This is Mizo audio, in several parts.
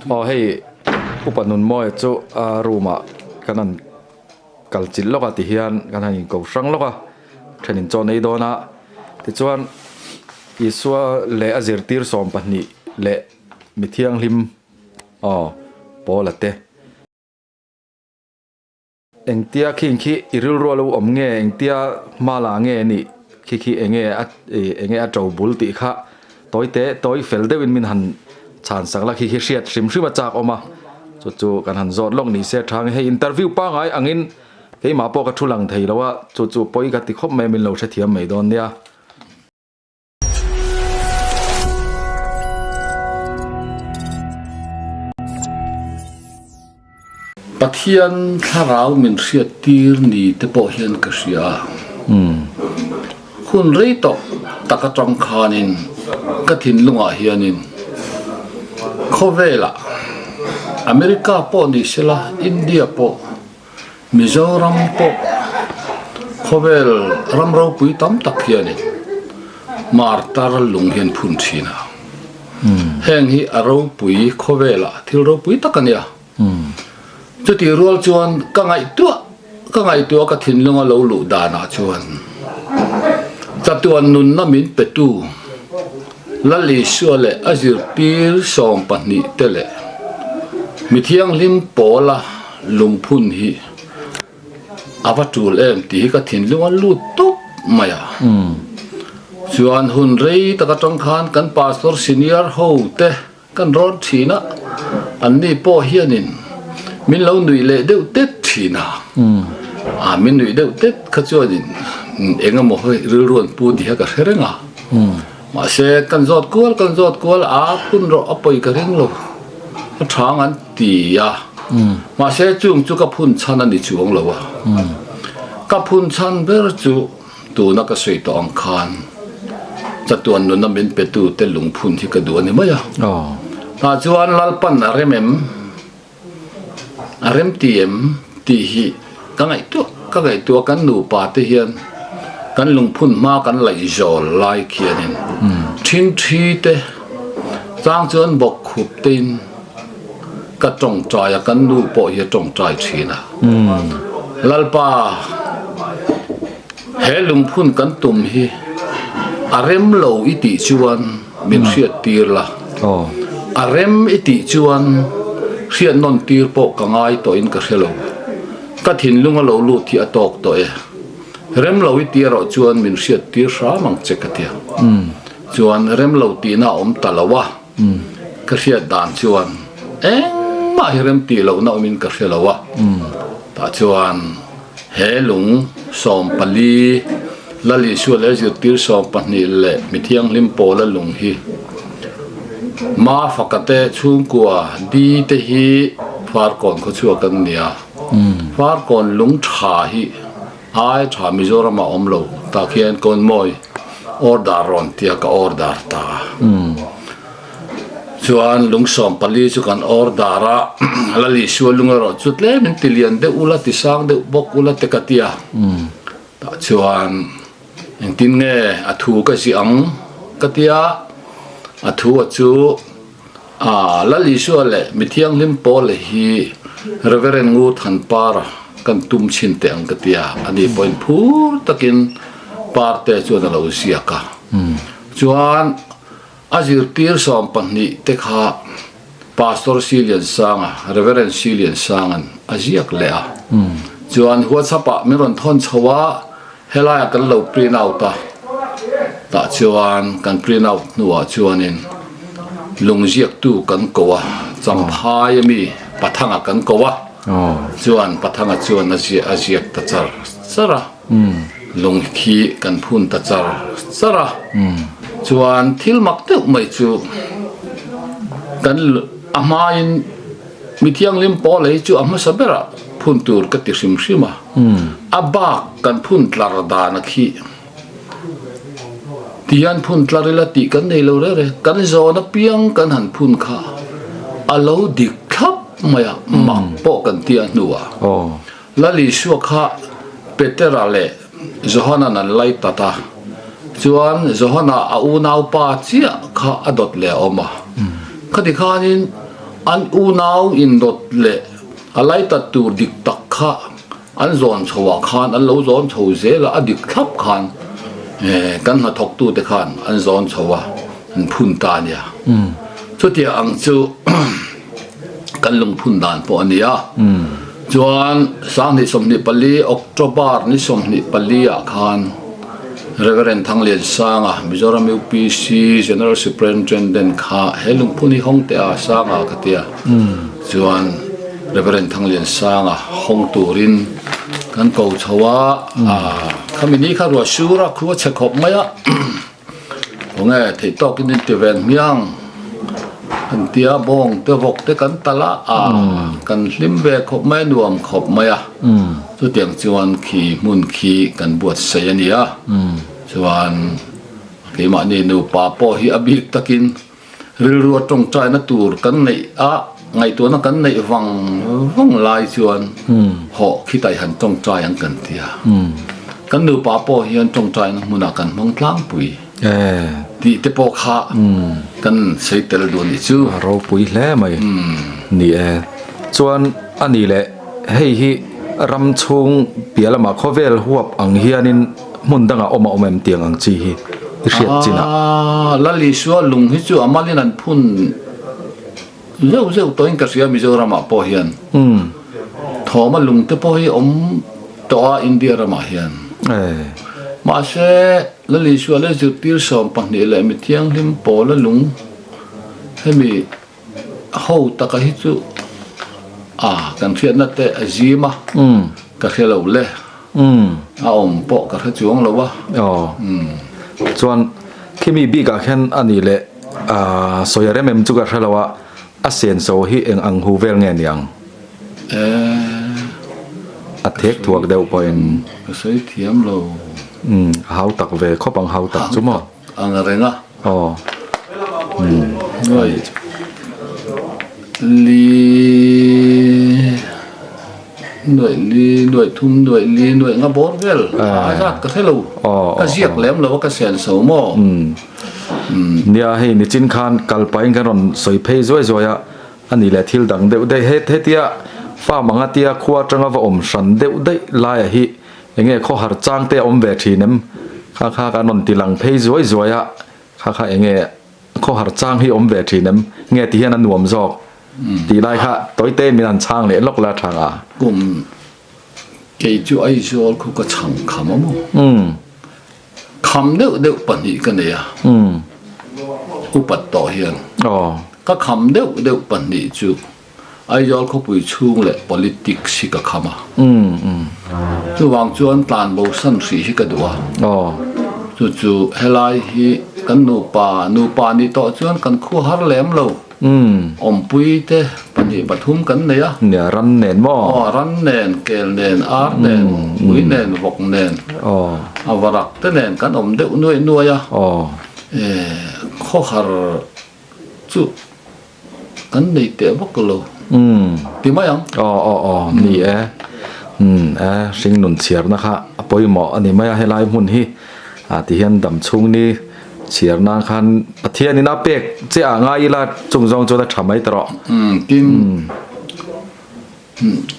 Aw hei Upa Nunmawia chu a room ah kan han kal chilh lawk a tihian kan han inko hrang lawk a thenin chaw nei dawn a tichuan Isua leh a zirtir 12 leh mi thianghlim aw Paula te. Engtia khing khi i rilru a lo awm nge, engtia hma la nge nih khi khi enge a enge a to bul tih kha tawi te tawi fel deuhin min han chhan sak la khi khi hriat hrim hrim a chak awm a, chu chu kan han zawt lawk ni se tha nge hei interview pangai angin keimah pawh ka thu lang thei lo a, chu chu pawi ka ti khawp mai a min lo hrethiam mai dawn nia. Pathian thlarau min hriattir ni te pawh hian ka hria a. Hun rei tawh tak atang khanin ka thinlungah hianin khawvelah America pawh ni sela India pawh Mizoram pawh khawvel ram ropui tam tak hianin martar lung hi an phun thin a. Heng hi a ropui khawvelah thil ropui tak a nia. Chutih rual chuan ka ngaihtuah ka ngaihtuah ka thinlunga lo luh danah chuan chatuan nunna min petu Lal Isua leh a zirtir 12 te leh mithianghlim pawla Lungphun hi a va tul em tih hi ka thinlung a lut tawp mai a. Chuan hun rei tak atang khan kan pastor senior ho te kan rawn thin a, anni pawh hianin min lo nuih leh deuh tet thin a. A min nuih deuh tet kha chuanin eng emaw hi rilru an pu tih kha ka hre reng a. Mahse kan zawt kual kan zawt kual a phun rawh a pawi ka ring lo a thang an ti a mahse chung chu ka phun chhan a ni chuang lo a ka phun chhan ber chu tuna ka sawi tawh ang khan chatuan nuna min pe tu te lungphun hi ka duh a ni mai a tah chuan Lalpan a rem em a rem ti em tih hi ka ngaihtuah ka ngaihtuah kan nupa te hian kan lungphun hma kan laih zawl lai khianin thinthi te chang chuan bawk khup tein ka tawngtai a kan nu pawh hi a tawngtai thin a Lalpa he lungphun kan tum hi a rem lo i tih chuan min hriat tir la a rem i tih chuan hriat nawn tir pawh ka ngai tawh in ka hre lo ka thinlung a lo lut hi a tawk tawh e rem lo i tih erawh chuan min hriat tir hram ang che ka tia chuan rem lo tihna a awm ta lo a ka hriat dan chuan engmah hi rem tih lohna awmin ka hre lo a tah chuan He lung 14, Lal Isua leh zirtir 12 leh mi thianghlim pawla lung hi Mafaka te chhungkua di te hi Farkawn khawchhuak an ni a. Farkawn lung tha hi ai tha Mizoram ah awm lo tah khian Kawnmawi order rawn tia ka order ta a. Chuan lung 14 chu kan order a, Lal Isua lung erawh chu tlem in ti lian deuh ula, ti sang deuh bawk ula te ka ti a. Tah chuan engtin nge a thu ka ziah ang ka ti a, a thu a chu a Lal Isua leh mi thianghlim Paula hi Reverend Ngu Thanpara kan tum chhin teh ang ka ti a, ani pawhin phur takin parte chuan a lo ziak a. Chuan. A zirtir 12 te kha Pastor Siliansanga, Reverend Siliansanga'n a ziak leh a. Chuan WhatsApp ah min rawn thawn chho a, helaiah kan lo print out a. Tah chuan kan print out hnuah chuanin lungziaktu kan ko a, Champhai ami Pathanga kan ko a. Chuan Pathanga chuan a ziak ta char char a. Lung khi kan phun ta char char a, chuan thil mak deuh mai chu kan a hmain mi thianghlim pawl hi chu a hmasa berah phun tur ka ti hrim hrim a, a bak kan phun tlar dan a khi tihian phun tlar ila tih kan nei lo reng reng, kan zawn apiang kan han phun kha a lo dik thlap mai a, mak pawh kan ti a hnuah. Lal Isua kha Petera leh Johana'n an lai tat a, chuan Johana a unaupa chiah kha a dawt leh a awm a. Khati khanin An unau indawt leh a laitat tur dik tak kha an zawn chho ah khan an lo zawn chho zel a, a dik thlap khan kan hnathawktute khan an zawn chho a, an phun ta a nia. Chutiang ang chu kan lungphun dan pawh a ni a. Chuan 2024 October ni 24 ah khan Rev. Thangliansanga, Mizoram UPC General Superintendent kha he lungphun hi hawng teh a, Sanga ka ti a. Chuan Rev. Thangliansanga hawng turin kan ko chho a, khami ni kha ruah sur a, khu a chhe khawp mai a. Khawnge theih tawkin in ti ven hmiang kan ti a, bawng te vawk te kan talh a, kan hlim ve khawp mai a, nuam khawp mai a. Chutiang chuan khi hmun khi kan buatsaih a ni a, chuan keimahni nupa pawh hi a bik takin rilru a tawngtaina tur kan neih a, ngaihtuahna kan neih vang vang lai chuan hawh khitai han tawngtai ang kan ti a. Kan nupa pawh hian tawngtaina hmunah kan hmang tlangpui tih te pawh kha kan sawi tel duh a nih chu. A ropui hle mai ni e. Chuan a ni leh hei hi ram chhung piah lamah khawvel huap ang hianin hmun dangah awm a awm em tiang ang chi hi i hriat chin ah. Aaa Lal Isua lung hi chu a malin an phun zeuh zeuh tawhin ka hria Mizoram ah pawh hian thawma lung te pawh hi awm tawh a India ramah hian. Mahse Lal Isua leh zirtir 12 leh mithianghlim pawla lung hemi Ho taka hi chu a kan hriatna te a zim a, ka hre lo le, a awm pawh ka hre chuang lo a. Aw, chuan khimi bikah khian a nih leh sawi a rem em chu ka hre lo a, a senso hi eng ang hu vel nge niang? A thek thuak deuh pawhin. Ka sawi thiam lo. A hau tak ve khawp ang hau tak chu maw? Ang reng a. Aw. Nuai li nuai li nuai thum nuai li nuai nga bawr vel a zat ka hre lo ka ziak lem lo a ka sen so maw. Nia hei nichin khan kal pahin kan rawn sawi phei zuai zuai a a ni leh thil dang deuh daih hetia farm anga tia khua atanga va awm hran deuh daih laiah hi Enge khawhar chang te a awm ve thin em? Kha kha kan rawn ti lang phei zuai zuai a, kha kha enge khawhar chang hi awm ve thin em? Nge ti hian a nuam zawk tih lai kha tawite min han chhang leh lawk la tha nga. Kum kei chu Aizawl khu ka chhang kham a maw? Kham deuh deuh pahnih ka nei a, upat tawh hian ka kham deuh deuh pahnih chu Aizawl khawpui chhung leh politics hi ka kham a. Chuvang chuan tlan bo san hrih hi ka duh a. Chu chu helai hi kan nupa, nupa nih tawh chuan kan khua har lem lo. Awmpui te pahnih pathum kan nei a. Nia, ran nen maw? Aw, ran nen, kel nen, ar nen, ui nen, vawk nen, a varak te nen kan awm deuh nuaih nuaih a. Khawhar chu. Kan nei teh vak lo ti mai ang. Aw aw aw ni e umm e hringnun chhiarna kha a pawimawh a ni mai a helai hmun hi ah ti hian dam chhung ni chhiar nan khan Pathian in a pek che ah ngai ila chung zawng chuan a tha mai ta rawh. Umm tin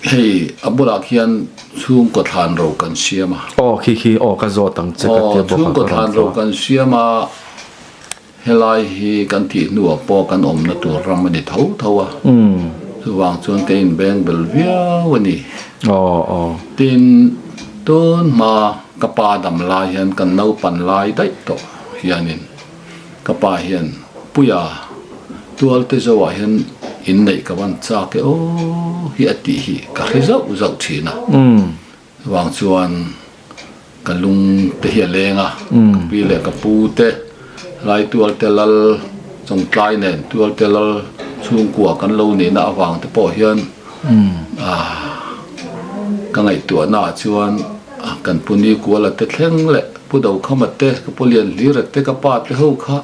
hei a bulah khian chhungkaw thlan ro kan siam a. Aw khi khi aw ka zawt ang che ka tia bawk a. Aw chhungkaw thlan ro kan siam a. Helai hi kan thih hnuah pawh kan awmna tur ram a ni tho tho a, chuvang chuan ka inbeng bel viau a ni. Tin, tun hma ka pa dam lai hian kan naupan lai daih tawh hianin ka pa hian Puia tualte zoah hian inneih ka van chak e aw hi a tih hi ka hre zauh zauh thin a. Chuvang chuan ka lung te hi a leng a, ka pi leh ka pu te, lai tualte lal chawngtlai nen tualte lal chhungkua kan lo nihna avang te pawh hian ka ngaihtuahna ah chuan kan pu Nikuala te thleng leh Pu Dokhama te, ka pu Lianhlira te, ka pa te ho kha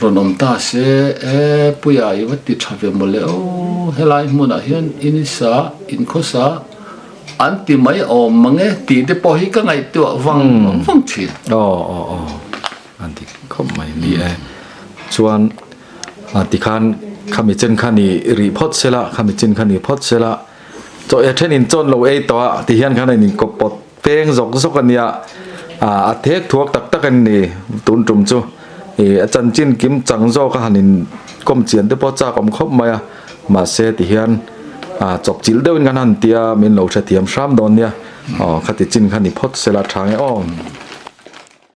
Rawn awm ta se, e Puia i va ti tha ve mawle aw, helai hmunah hian in sa, in khawsa an ti mai awm mang e tih te pawh hi ka ngaihtuah vang vang thin. Aw aw aw, an ti khawp mai ni e. Chuan tikhan Khami chen kha ni rih phawt sela, khami chin kha ni phawt sela, chaw e then in chawn lo ei tawh a ti hian khan a in kawp pawt peng zawk zawk a nia, a thek thuak tak tak a ni tun tum chu ih a chanchin kim chang zawk a han in kawm chian te pawh chak awm khawp mai a, mahse ti hian chawp chilh deuhin khan han tia min lo hrethiam hram dawn nia, aw khati chin kha ni phawt sela tha nge aw.